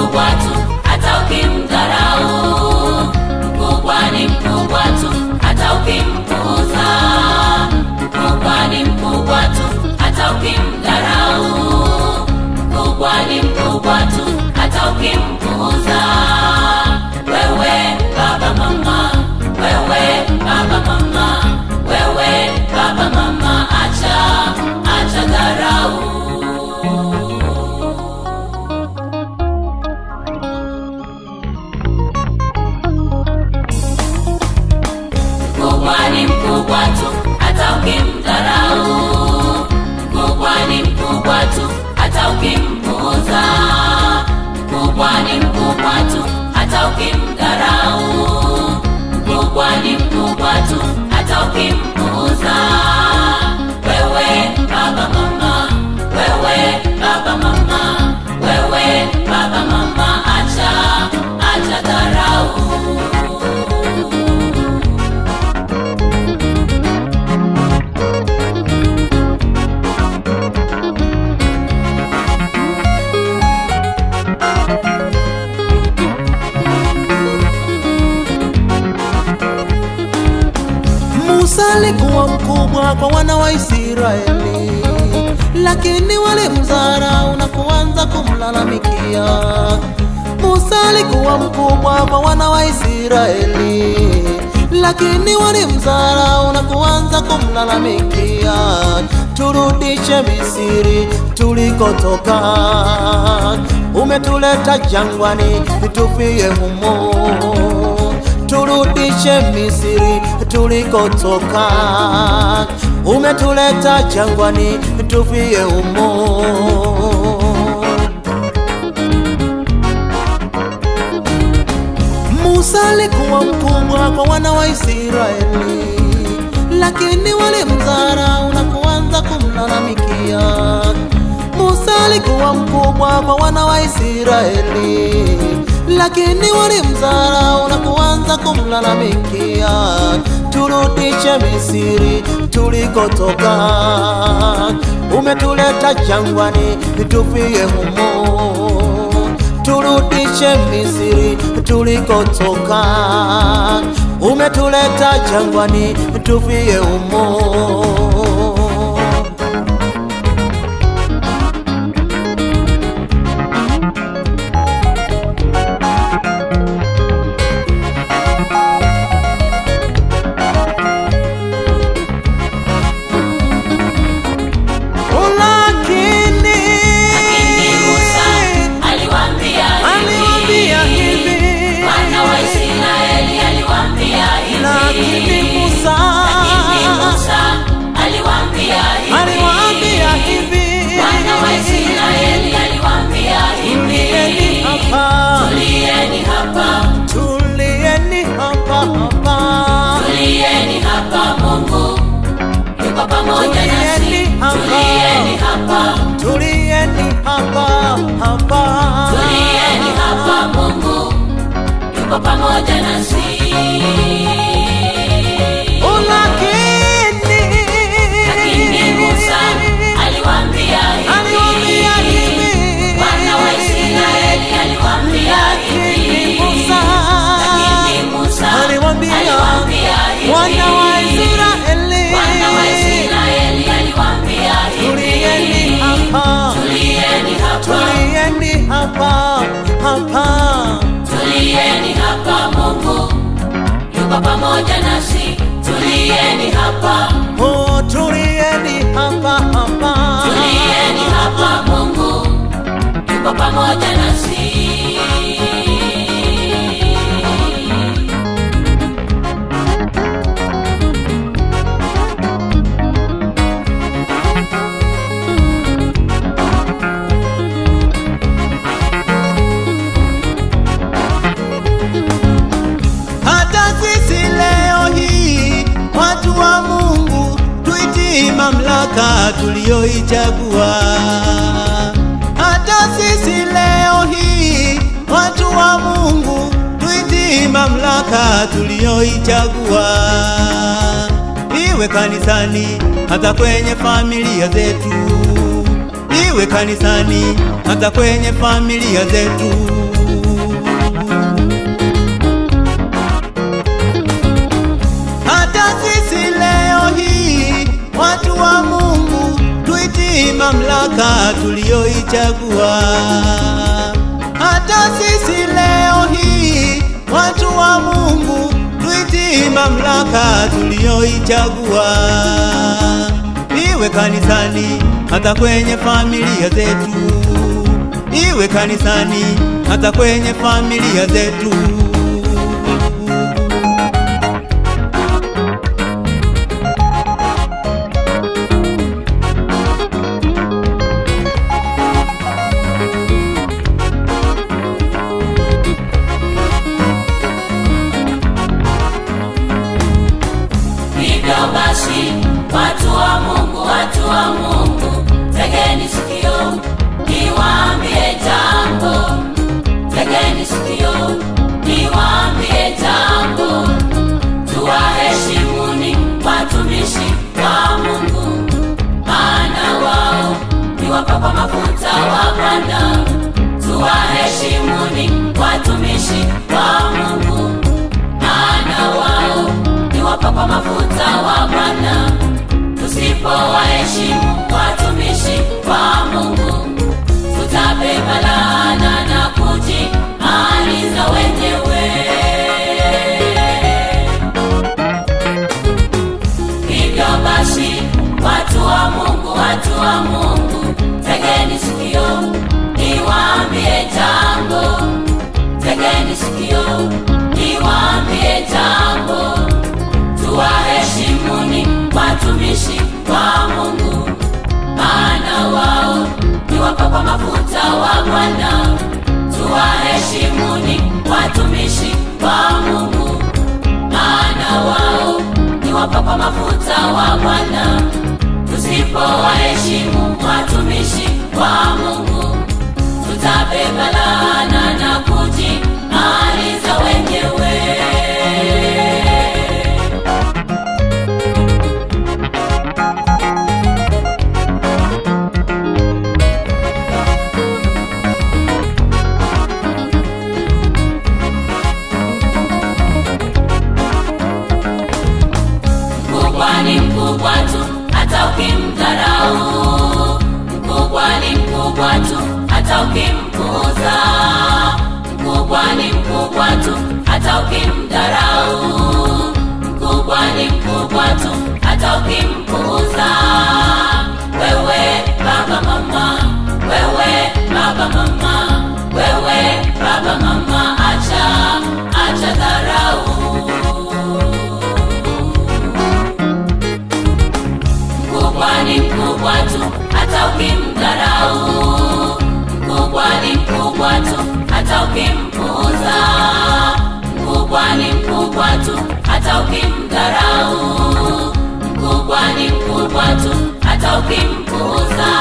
mkubwa tu, hata ukimdharau. Mkubwa ni mkubwa tu, hata ukimpuuza. Mkubwa ni mkubwa tu, hata ukimdharau. Mkubwa ni mkubwa tu, hata ukimpuuza. Wewe baba mama, wewe baba mama, wewe baba mama, acha, acha dharau. Mkubwa ni mkubwa tu, hata ukimdharau. Mkubwa ni mkubwa tu, hata ukimpuuza. Mkubwa ni mkubwa tu, hata ukimdharau. Mkubwa ni mkubwa tu, hata ukimpuuza. Wewe baba mama, wewe baba mama, wewe baba mama, acha, acha dharau. Musa alikuwa mkubwa kwa wana wa Israeli, lakini walimdharau na kuanza kumlalamikia. Musa alikuwa mkubwa kwa wana wa Israeli, lakini walimdharau na kuanza kumlalamikia. Turudishe Misri tulikotoka, umetuleta jangwani tufie humo. Turudishe Misri tulikotoka, umetuleta jangwani tufie humo. Musa alikuwa mkubwa kwa wana wa Israeli, lakini walimdharau na kuanza kumlalamikia. Musa alikuwa mkubwa kwa wana wa Israeli, lakini walimdharau na kuanza kumlalamikia. Turudishe Misri tulikotoka, umetuleta jangwani tufie humo. Turudishe Misri tulikotoka, umetuleta jangwani tufie humo. Lakini Lakini Musa aliwaambia aliwaambia hivi, hivi, wana wa Israeli aliwaambia hivi, lakini Musa lakini Musa aliwaambia hivi, aliwaambia hivi, wana wa Israeli aliwaambia hivi, tulieni hapa, tulieni hapa, tulieni hapa hapa, tulieni hapa, Mungu yuko pamoja nasi, Tulieni hapa. tulieni hapa, tulieni hapa hapa, tulieni hapa, Mungu yuko pamoja nasi. Oh, lakini Lakini Musa aliwaambia aliwaambia hivi, hivi, wana wa Israeli aliwaambia lakini hivi, Musa lakini Musa aliwaambia aliwaambia hivi, wana wa Israeli, wana wa Israeli aliwaambia tulieni hivi, hapa, tulieni hapa, tulieni hapa hapa. tulieni hapa, Mungu yuko pamoja nasi, tulieni hapa, Oh, tulieni hapa hapa, tulieni hapa, Mungu yuko pamoja nasi. Hata sisi leo hii watu wa Mungu tuitii mamlaka tuliyoichagua. Hata sisi leo hii watu wa Mungu tuitii mamlaka tuliyoichagua, iwe kanisani, hata kwenye familia zetu, iwe kanisani, hata kwenye familia zetu. mamlaka tuliyoichagua. Hata sisi leo hii watu wa Mungu tuitii mamlaka tuliyoichagua, iwe kanisani hata kwenye familia zetu, iwe kanisani hata kwenye familia zetu. Hivyo basi, watu wa Mungu, watu wa Mungu, tegeni sikio niwaambie jambo, tegeni sikio niwaambie jambo. Tuwaheshimuni watumishi wa Mungu, maana wao ni wapakwa mafuta wa Bwana. Tuwaheshimuni watumishi wa Mungu, maana wao ni wapakwa mafuta wa Bwana. Tusipowaheshimu watumishi wa Mungu, tutabeba laana na kujimaliza wenyewe. Hivyo basi, watu wa Mungu, watu wa Mungu, tegeni sikio niwaambie jambo, tegeni sikio niwaambie jambo. Tuwaheshimuni watumishi wa Mungu, maana wao ni wapakwa mafuta wa Bwana. Tuwaheshimuni watumishi wa Mungu, maana wao ni wapakwa mafuta wa Bwana. Tusipowaheshimu watumishi wa Mungu, tutabeba laana na kujimaliza wenyewe. Mkubwa ni mkubwa tu, hata ukimdharau. Mkubwa ni mkubwa tu, hata ukimpuuza. Mkubwa ni mkubwa tu, hata ukimdharau. Mkubwa ni mkubwa tu, hata ukimpuuza. Wewe baba mama, wewe baba mama, wewe baba mama, acha acha dharau. Mkubwa ni mkubwa tu, hata ukimdharau. Mkubwa ni mkubwa tu, hata ukimpuuza. Mkubwa ni mkubwa tu, hata ukimdharau. Mkubwa ni mkubwa tu, hata ukimpuuza.